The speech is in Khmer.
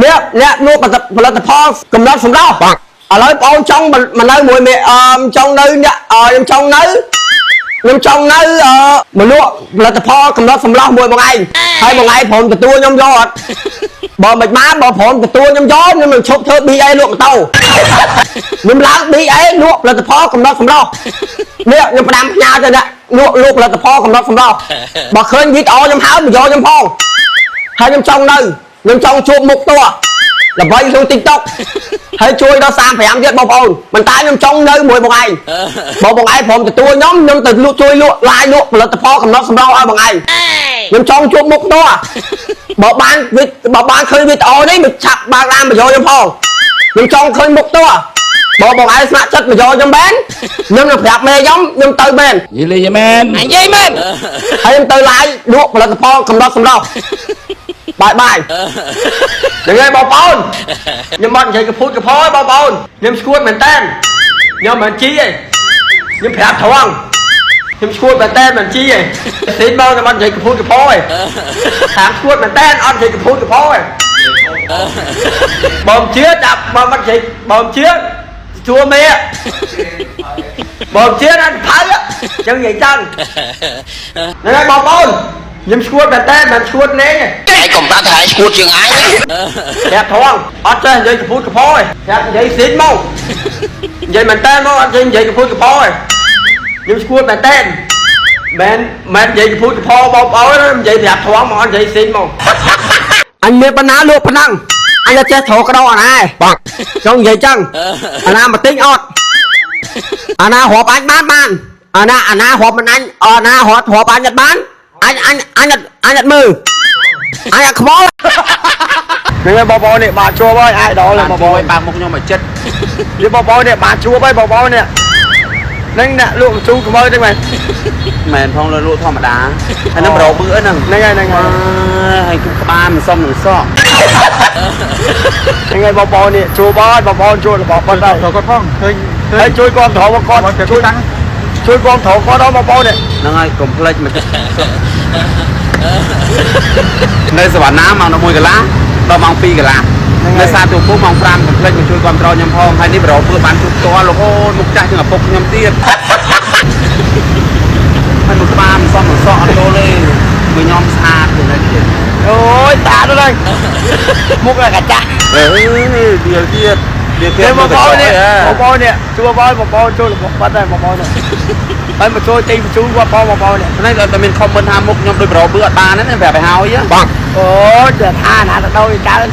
នេះអ្នកលក់ផលិតផលកំណត់សម្រស់ឥឡូវបងចង់មកនៅមួយមេអមចង់នៅអ្នកខ្ញុំចង់នៅខ្ញុំចង់នៅអឺមកលក់ផលិតផលកំណត់សម្រស់មួយបងឯងហើយបងឯងព្រមទទួលខ្ញុំយកអត់បើមិនបានបើព្រមទទួលខ្ញុំយកខ្ញុំនឹងឈប់ធ្វើ BA លក់ម៉ូតូខ្ញុំឡើង BA លក់ផលិតផលកំណត់សម្រស់នេះខ្ញុំផ្ដាំផ្ញើទៅអ្នកលក់លក់ផលិតផលកំណត់សម្រស់បើឃើញវីដេអូខ្ញុំហើយមកយកខ្ញុំផងហើយខ្ញុំចង់នៅខ្ញុំចង់ជួបមុខតួល្បីក្នុង TikTok ហើយជួយដល់35ទៀតបងប្អូនប៉ុន្តែខ្ញុំចង់នៅមួយបងឯងបើបងឯងព្រមទទួលខ្ញុំខ្ញុំទៅលក់ជួយលក់ឡាយលក់ផលិតផលកំណត់សម្រស់ឲ្យបងឯងខ្ញុំចង់ជួបមុខតួបើបានវីបើបានឃើញវីដេអូនេះមកឆាប់បើកឡានមកយកខ្ញុំផងខ្ញុំចង់ឃើញមុខតួបើបងឯងស្ម័គ្រចិត្តមកយកខ្ញុំមែនខ្ញុំនឹងប្រាប់មេខ្ញុំខ្ញុំទៅមែន និយាយមែន និយាយមែន ហើយខ្ញុំទៅឡាយលក់ផលិតផលកំណត់សម្រស់បាយបាយហ្នឹងហើយបងប្អូនខ្ញុំអត់និយាយកពូតកផទេបងប្អូនខ្ញុំស្គួតមែនតើខ្ញុំមិនជីទេខ្ញុំប្រាប់ត្រង់ខ្ញុំស្គួតមែនតើមិនជីទេស៊ីមកខ្ញុំអត់និយាយកពូតកផទេតាមស្គួតមែនតើអត់និយាយកពូតកផទេបើមិនជឿចាប់បើមិននិយាយបើមិនជឿជួមេបើមិនជឿដល់ផៅចឹងនិយាយចឹងហ្នឹងហើយបងប្អូនខ្ញុំស្គួតមែនតើមិនស្គួតលេងទេ ឯងកុំប្រាប់ថាឯងឈួតជាងអញ ប្រាប់ត្រង់អត់ចេះនិយាយកពូតកផទេប្រាប់និយាយស៊ីនមកនិយាយមែនតើមកអត់ចេះនិយាយកពូតកផទេខ្ញុំស្គួតមែនតើមែនមែននិយាយកពូតកផបងប្អូននិយាយប្រាប់ត្រង់មកអត់និយាយស៊ីនមកអញមានបណ្ណាលក់ប៉ុណ្ណឹងអញអត់ចេះត្រូវក្តោអាណាបាក់ចង់និយាយចឹងអាណាមកទិញអត់អាណារាប់អញបានបានអាណាអាណារាប់មិនអញអាណារាប់រាប់អញអត់បានអញអញអញអញអត់មើលអញអត់ខ្វល់ ហ្នឹងហើយបងប្អូននេះបាទជួបហើយអាយដល់ហើយបងប្អូន បើកមុខខ្ញុំឲ្យចិត្ត នេះបងប្អូននេះបាទជួបហើយបងប្អូននេះហ្នឹងអ្នកលក់ម្ជូរខ្មៅហ្នឹងមែន មែនផងលើលក់ធម្មតាហើយនឹងប្រោបឺហ្នឹង ហ្នឹងហើយហ្នឹងហើយ ហើយគឺក្បាលមិនសមនឹងសក់ ហ្នឹងហើយបងប្អូននេះជួបហើយបងប្អូនជួបរបស់ប៉ុណ្ណឹង គាត់ផងឃើញ ហើយជួយគាំទ្រមកគាត់ជួយជួយគាំទ្រគាត់ដល់បងប្អូននេះ ហ្នឹងហើយកុំភ្លេចមកនៅសវណ្ណាម៉ោង11កន្លះដល់ម៉ោង2កន្លះនៅសាទូពុះម៉ោង5កុំភ្លេចមកជួយគ្រប់គ្រងខ្ញុំផងហើយនេះប្រោបឺបានជួបផ្ទាល់លោកអូនមុខចាស់ជាងឪពុកខ្ញុំទៀតហើយមុខក្បាលមិនសមនឹងសក់អត់ចូលទេមើលខ្ញុំស្អាតទៅនេះទៀត អូយតាទៅហ្នឹងមុខតែកាចាស់ អេវាទៀតវាទៀត ទេបងប្អូននេះបងប្អូននេះជួបហើយបងប្អូនជួយរបស់បាត់ហើយបងប្អូននេះហើយមកជួយទិញម្ជូរគាត់ផងបងប្អូននេះ នេះតែមានខមមិនថាមុខខ្ញុំដូចប្រោបឺអត់បានហ្នឹងប្រាប់ឲ្យហើយ អូយតែថាណាទៅដូចកើត